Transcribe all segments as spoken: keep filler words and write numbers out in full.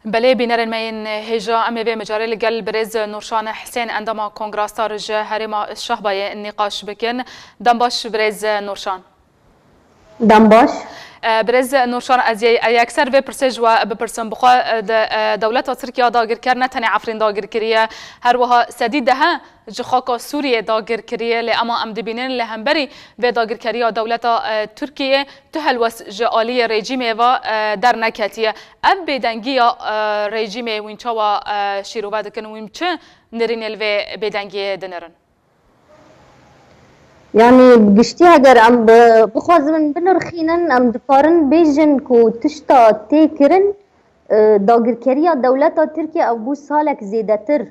Belê, bînerên me yên hêja, em ê vê mijarê li gel birêz Nûrşan Hisên, endama Kongra Star ji herêma Şahbayê nîqaş bikin. Dem baş birêz Nûrşan. Dem baş. E, birêz Nûrşan, ez yê, e, yekser vê pirsê ji we bipirsim. Bixwe, e, de, e, dewleta Tirkiye dagirker ne tenê Efrîn dagir kiriye, her wiha sedî dehe ji xaka Sûriyê dagir kiriye, lê ema em dibînin li hemberî vê dagirkeriya dewleta, e, Tirkiyê tu helwest ji aliyê rejîmê ve, e, derneketiye. Ev bêdengiya, e, rejîmê wîn çawa, e, şîrove dikin, wîn çi nirînê li vê bêdengiyê dinirin? Yanî bi giştî eger em bi, bixwazin binirxînin, em dikarin bêjin ku tişta tê kirin, e, dagirkeriya dewleta Tirkiye ev bû salek zêdetir,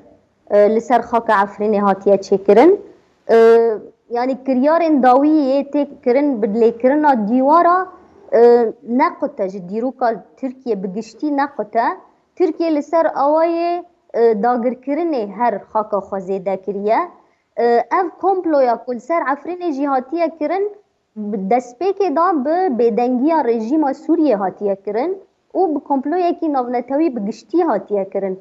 e, li ser xaka Efrînê hatiye çêkirin. E, yanî kiryarên dawî yê tê kirin bi lêkirina dîwara, e, nequte ji dîroka Tirkiye bi giştî nequte. Tirkiye li ser awayê, e, dagirkirinê her xaka xwe zêde kiriye. E, ev komploya ku li ser Efrînê jî hatiye kirin, bi destpêkê de bi bêdengiya rejîma Sûriyê hatiye kirin û bi komployekî navnetewî bi giştî hatiye kirin.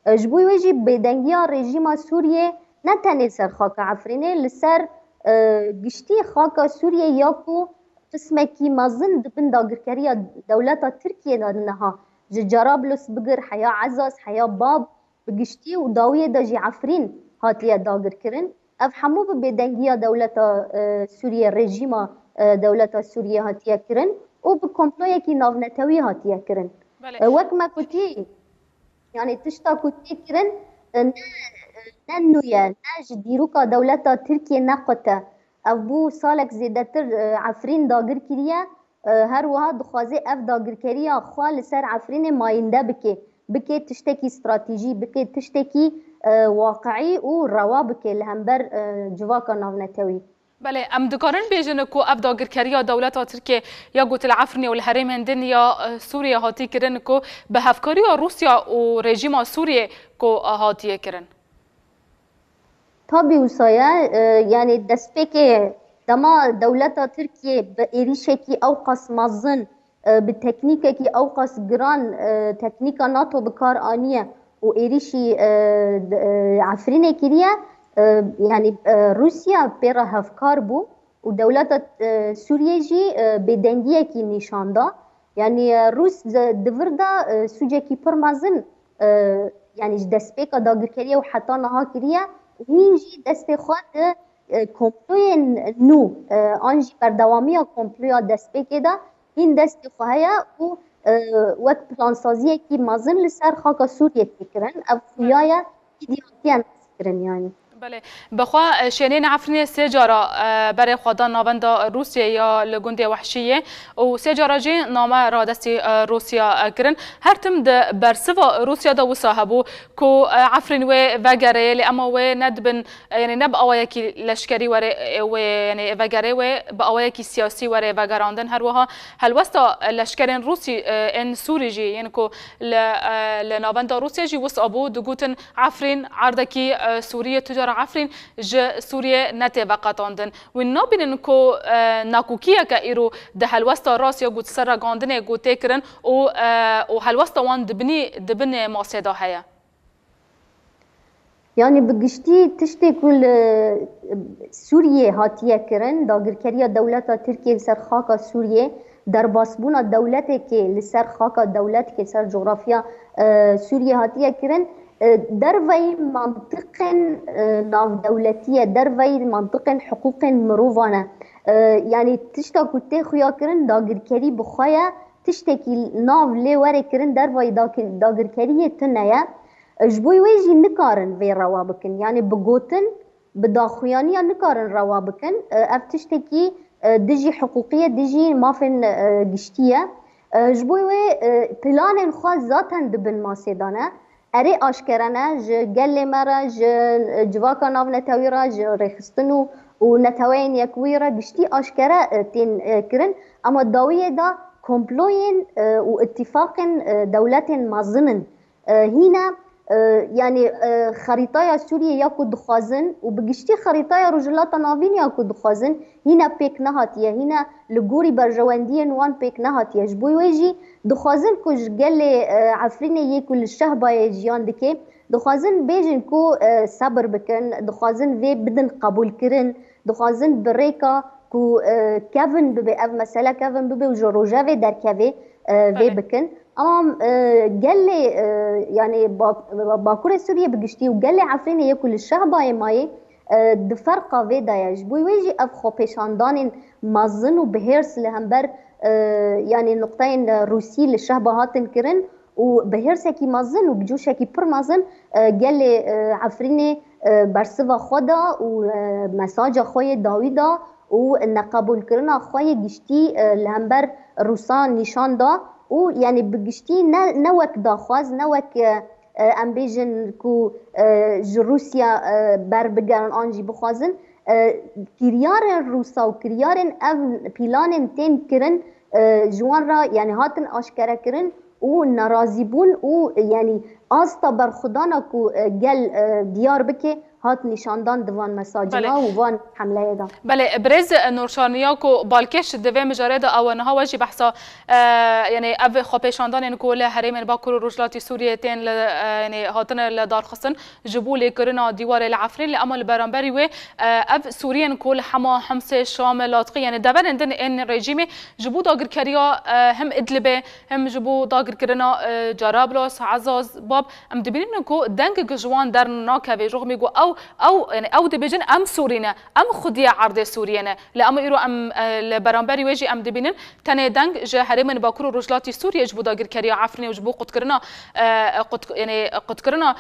E, ji bo wê jî bêdengiya rejîma Sûriyê ne tenê li ser xaka Efrînê, li ser, e, giştî xaka Sûriyê ya ku qismekî mezin di bin dagirkeriya dewleta Tirkiyê de niha, ji Carablus bigir heya Ezaz, heya Bab, bi giştî û dawiyê de jî Efrîn hatiye dagirkirin. Ev hemû bi bêdengiya dewleta, e, Sûriyê, rejîma, e, dewleta Sûriyê hatiye kirin û bi komployekî navnetewî hatiye kirin. Belê. E, wek me gotî, yanî tişta ku tê kirin, e, ne, ne nû ye, ne ji dîroka dewleta Tirkiyê nequte. Ev bû salek zêdetir, e, Efrîn dagir kiriye. E, her wiha dixwaze ev dagirkeriya xwe li ser Efrînê mayînde bike, bike tiştekî stratejî, bike tiştekî, e, waqiî û rewa bike li hember, e, civaka navnetewî. Belê, em dikarin bêjin ku ev dagirkeriya dewleta Tirkiyê ya ku li Efrînê û li herêmên din ya, e, Sûriyê hatî kirin ku bi hevkariya Rûsya û rejîma Sûriyê ku hatiye kirin? Tabî wisa ye, e, yanî destpêkê dema dewleta Tirkiyê bi êrîşekî ewqas mezin, e, bi teknîkekî ewqas giran, e, teknîka NATO bi kar aniye û êrîşî, e, d-, e, Efrînê kiriye, e, yanî, e, Rûsya pê re hevkar bû û dewleta, e, Sûriyê jî, e, bêdengiyekî nîşan da. Yanî, e, Rûs di, di vir de, e, sûcekî pir mezin, e, yanî ji destpêka dagirkeriya û heta niha kiriye û hîn jî destê xwe di, e, komployên nû, e, an jî berdewamiya komploya destpêkê de hîn destê xwe heye û, e, wek plansaziyekî mezin li ser xaka Sûriyê tê kirin. Ev xuya ye, îdî hatiye nas kirin yanî. Belê. Bixwe, e, şênên Efrînê sê cara, e, berê xwe dan navenda Rûsiyê ya li gundê Wehşiyê û sê cara jî name radestî, e, Rûsya, e, kirin. Her tim di bersiva Rûsya de wisa hebû ku, e, Efrîn wê vegerê, lê ema wê ne dibin, e, yanî ne bi awayekî leşkerî were, e, wê, yanî vegerê wê, bi awayekî siyasî were vegerandin. Her wiha helwesta, e, leşkerên Rûsî, e, ên Sûrî jî, yên ku li, e, li navenda Rûsya jî wisa bû, digotin Efrîn, erdekî, e, Sûriyê, tu cara Efrîn ji Sûriyê netê veqetandin. Wî nabînin ku, e, nakokiyeke îro di helwesta rast ya ku di ser regandinê ku tê kirin û, e, û helwesta wan di binî, di binê masê de heye? Yanî bi giştî tiştê ku li Sûriyê hatiye kirin, dagirkeriya dewleta Tirkiyê li ser xaka Sûriyê, derbasbûna dewletekê li ser xaka dewletekê, li ser cografya, e, Sûriyê hatiye kirin, e, derveyî mantiqên, e, navdewletî ye, derveyî mantiqên hiqûqên mirovan e. E, yanî tişta ku tê xuya kirin, dagirkerî bi xwe ye, tiştekî nav lê were kirin, derveyî dagir-, dagirkeriyê tune ye. Ji bo wê jî nikarin vê rewa bikin. Yanî bi gotin, bi daxuyaniya nikarin rewa bikin. E, ev tiştekî, e, dijî hiqûqî ye, dijî mafên, e, giştî ye. E, ji bo wê, e, planên xwe zaten di bin masê de ne. Erê aşkere ne, ji gelê me re, ji, e, civaka navnetewî re, ji rêxistin û, û Neteweyên Yekbûyî re giştî aşkere, e, tên, e, kirin. Ema dawiyê de komployên, e, û îtîfaqên, e, dewletên mezin in. E, hîne E, yanî, e, xerîtaya Sûriyê ya ku dixwazin û bi giştî xerîtaya Rojhilata Navîn ya ku dixwazin, hîne pêk nehatiye, hîne li gorî berjewendiyên wan pêk nehatiye. Ji bo wê jî dixwazin ku ji gelê, e, Efrînê yê ku li Şehbayê jiyan dike, dixwazin bêjin ku, e, sebir bikin, dixwazin vê bidin qebûlkirin, dixwazin bi rêka ku, e, kevin bibe, ev mesele kevin bibe û ji rojevê derkeve, e, vê Belê. bikin. Ama, e, gelê, e, yanî Bak-, Bakurê Sûriyê bi giştî û gelê Efrînê yê ku li Şehbayê mayê, e, di ferqa vê de ye. Ji bo wê jî ev xwepêşandanên mezin û bi hêrs li hember, e, yanî nuqteyên Rûsî li Şehba hatin kirin û bi hêrsekî mezin û bi coşekî pir mezin, e, gelê, e, Efrînê, e, bersiva xwe da û, e, mesaja xwe yê dawî da û neqebûlkirina xwe yê giştî, e, li hember Rûsan nîşan da û, yanî, bi giştî ne, ne wek daxwaz, ne wek, e, e, em bêjin ku, e, ji Rûsya, e, berbigerin an jî bixwazin, e, kiryarên Rûsa û kiryarên ev pîlanên tên kirin, e, ji wan re, yanî, hatin aşkere kirin û nerazîbûn û, e, yanî, asta berxwedana ku, e, gel, e, diyar bike, hat nîşandan di van mesajina Belê. û van hemleyê de. Belê, birêz Nurşan, ya ku balkêş di vê mijarê de ew e, niha we jî behsa, e, yanî ev xwepêşandanên ku li herêmên Bakur û Rojhilatî Sûriyê tên li, e, yanî hatine li darxistin ji bo lêkirina dîwarê li Efrîn, lê ema li beramberî wê, e, ev Sûriyên ku li hema Himsê, Şamê, Latqî, yanî deverên din ên rejîmê ji bo dagirkeriya, e, him Idlibê, him ji bo dagirkirina, e, Cerablos, Ezaz, Bab, em dibînin ku dengek ji wan dernakeve. Ji xwe ku ew, ew, yanî ew dibêjin, em Sûrî ne, em xwediyê erdê Sûriyê ne. Lê em îro em, e, li beramberî wê jî em dibînin tenê deng ji herêmên Bakur û Rojhilatî Sûriyê ji bo dagirkeriya Efrînê û ji bo qutkirina, e, qut-, yanî qutkirina,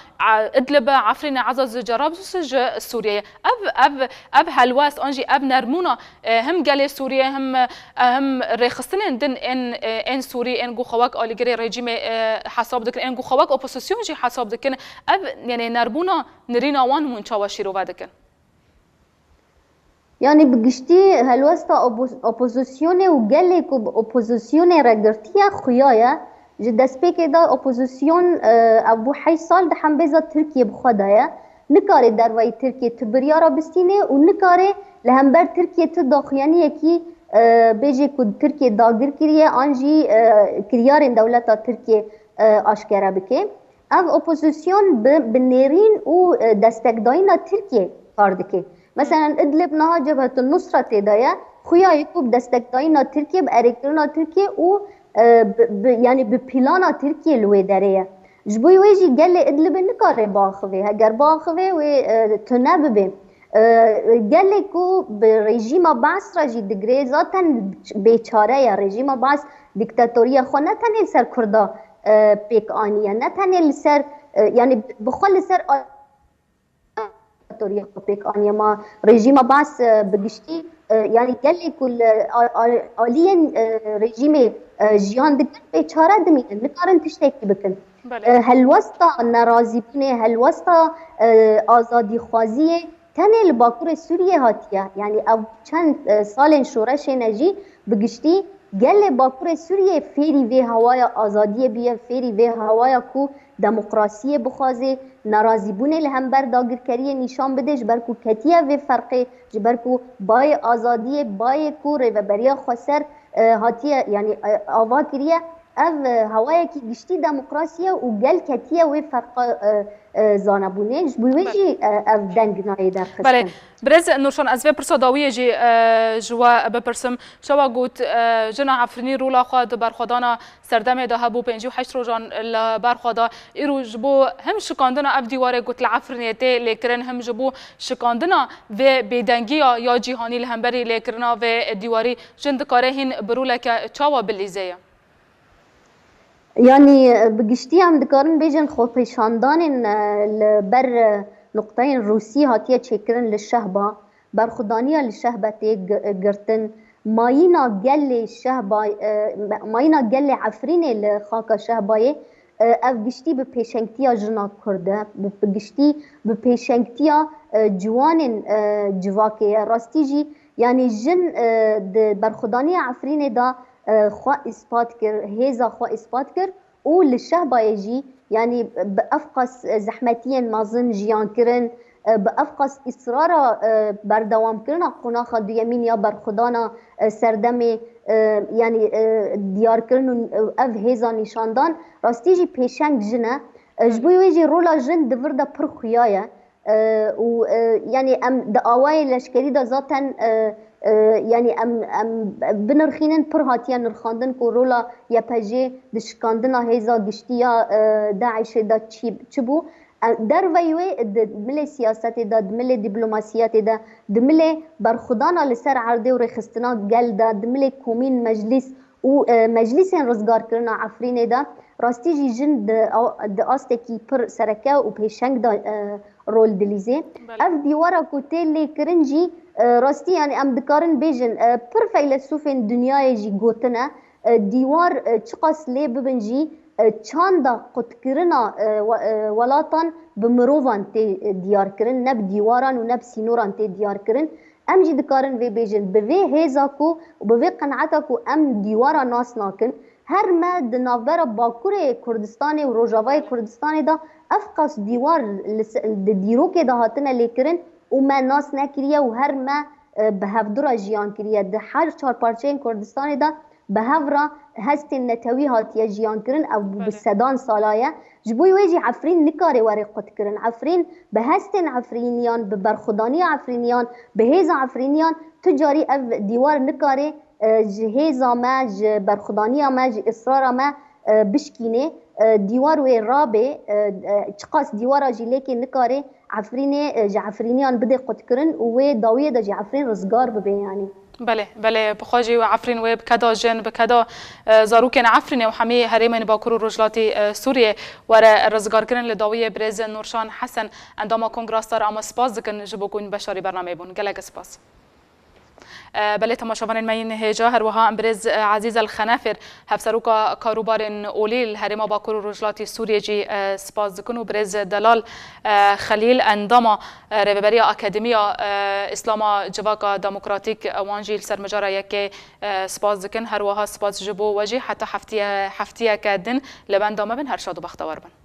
e, Idlib, Efrînê, Ezaz, Cerablos ji Sûriyeyê. Ev, ev, ev helwest an jî ev nermûna, e, him gelê Sûriyê, him, e, him rêxistinên din ên, e, ên Sûrî, ên ku xwe wek alîgirê rejîmê, e, hesab dikin, ên ku xwe wek opozîsyon jî hesab dikin, ev, yanî nermûna nirîna wan hûn çawa şîrove dikin? Yanî bi giştî helwesta opo-, opozîsyonê û gelê ku bi opozîsyonê re girtiye xuya ye. Ji destpêkê de opozîsyon, e, ev bû heşt sal di hembêza Tirkiyê bi xwe de ye. Nikare dervayî Tirkiyê tu biryara bistînê û nikare li hember Tirkiyê tu daxuyaniyekî, e, bêjê ku Tirkiye dagir kiriye an jî, e, kiryarên dewleta Tirkiyê, e, aşkere bike. Ev opozîsyon bi, bi nêrîn û, e, destekdayîna Tirkiyê kar dike. Hı. Meselen, Idlib niha Cebhetun Nusra tê de ye. Xuya ye ku bi destekdayîna Tirkiyê, bi erêkirina Tirkiyê û, e, bi, bi, yanî bi plana Tirkiyê li wê derê ye. Ji bo wê jî gelê Idlibê nikare biaxivê. Heger biaxivê wê, e, tune bibe. E, gelê ku bi rejîma Baas re jî digirê, zaten bêçare ye. Rejîma Baas dîktatoriya xwe ne tenê li ser Kurda, e, pêk aniye, ne tenê li ser, e, yanî bi xwe li ser dîktatoriya xwe pêk aniye. Ma rejîma Baas, e, bi giştî, e, yanî gelê ku li a-, a-, aliyên, e, rejîmê, e, jiyan dikin, bêçare dimînin, nikarin tiştekî bikin. Belê. E, helwesta nerazîbûnê, helwesta, e, azadîxwaziyê tenê li Bakurê Sûriyê hatiye. Yanî ev çend, e, salên şoreşê ne jî bi giştî gelê Bakurê Sûriyê fêrî vê hewaya azadiyê biye, fêrî vê hewaya ku demokrasiyê bixwaze, nerazîbûnê li hember dagirkeriyê nîşan bide, ji ber ku ketiye vê ferqê, ji ber ku bayê azadiyê, bayê ku Rêveberiya Xweser, e, hatiye, yanî, e, ava kiriye, ev, e, hewayekî giştî demokrasî ye û gel ketiye wê ferqa, e, e, zanebûnê. Ji bo wê Be- jî, e, ev deng nayê derxistin. Belê. Birêz Nurşan, ez vê pirsa dawiyê jî, e, ji we bipirsim. Çawa got, e, jina Efrînî rola xwe di berxwedana serdemê de hebû, pêncî û heşt rojan li ber xwe da. Îro ji bo him şikandina ev dîwarê ku li Efrînê tê lêkirin, him ji bo şikandina vê bêdengiya ya cîhanî li hemberî lêkirina vê dîwarî, jin dikare hîn bi roleke çawa bilîzê ye? Yanî, bi giştî em dikarin bêjin xwepêşandanên, e, li ber, e, nuqteyên Rûsî hatiye çêkirin li Şehba, berxwedaniya li Şehbetê gi-, girtin, mayîna gelê Şehba, e, mayîna gelê Efrînê li xaka Şehbayê, e, ev giştî bi pêşengtiya jina Kurd e, bi, bi giştî bi pêşengtiya, e, ciwanên, e, civakê ye. Rastî jî, yanî jin, e, di berxwedaniya Efrînê de, e, xwe îspat kir, hêza xwe îspat kir û li Şehbayê jî Yanî bi ev qas zehmetiyên mezin jiyan kirin, e, bi ev qas israra, e, berdewamkirina qonaxa duyemîn ya berxwedana, e, serdemê, e, yanî, e, diyarkirin û, e, ev hêza nîşandan rastî jî pêşeng jin e. E, ji bo wê jî rola jin di vir de pir xuya ye. E, û, e, yanî em di awayê leşkerî de zaten, e, e, yanî em, em binirxînin, pir hatiye nirxandin ku rola Y P G di şikandina hêza giştî ya, e, DAIŞê de çi, çi bû. E, derveyî wê di milê siyasetê de, di milê dîplomasiyetê de, di milê berxwedana li ser erdê û rêxistina gel de, di milê komîn, meclîs û, e, meclîsên rizgarkirina Efrînê de rastî jî jin di, di astekî pir sereke û pêşeng de, e, rol dilîzê. Belê. Ev dîwara ku tê lêkirin jî, e, rastî, yanî em dikarin bêjin, e, pir feylesûfên dinyayê jî gotine, e, dîwar, e, çiqas lê bibin jî, e, çanda qutkirina, e, we-, e, welatan bi mirovan tê, e, diyarkirin, ne bi dîwaran û ne bi sînoran tê diyarkirin. Em jî dikarin vê bêjin, bi vê hêza ku û bi vê qenaeta ku em dîwara nas nakin, her me di navbera Bakurê Kurdistanê û Rojavayê Kurdistanê de ev qas dîwar li se-, di dîrokê de hatine lêkirin û me nas nekiriye û her me, e, bi hevdu re jiyan kiriye. Di her çar parçeyên Kurdistanê de bi hev re hestên netewî hatiye jiyan kirin. Ev bû bi Belê. sedan sala ye. Ji bo wê jî Efrîn nikare were qutkirin. Efrîn bi hestên Efrîniyan, bi berxwedaniya Efrîniyan, bi hêza Efrîniyan tu carî ev dîwar nikare, e, ji hêza me, ji berxwedaniya me, ji israra me, e, bişkînê. E, dîwar wê rabê, e, e, çiqas dîwara jî lêkê nikare Efrînê, e, ji Efrîniyan bide qutkirin û wê dawiyê de jî Efrîn rizgar bibe yanî. Belê, belê, bi xwe jî Efrîn wê bi keda jin, bi keda, e, zarokên Efrînê û hemî herêmên Bakur û Rojhilatî, e, Sûriyê were rizgarkirin. Li dawiyê birêz Nûrşan Hesen, endama Kongra Star, em spas dikin ji bo ku hûn beşdarî bernameyê bûn. Gelek spas. E, belê, temaşevanên me yên hêja, her wiha em birêz, e, Ezîz El Xenefêr, hevseroka karûbarên olî li herêma Bakur û Rojhilatî Sûriyê jî, e, spas dikin û birêz Delal, e, Xelîl, endama, e, Rêveberiya Akademiya, e, Îslama Civaka Demokratîk, e, wan jî li ser mijara yekê, e, spas dikin. Her wiha spas ji bo we jî. Heta heftiye-, heftiyeke din li benda me bin. Her şad û bextewar bin.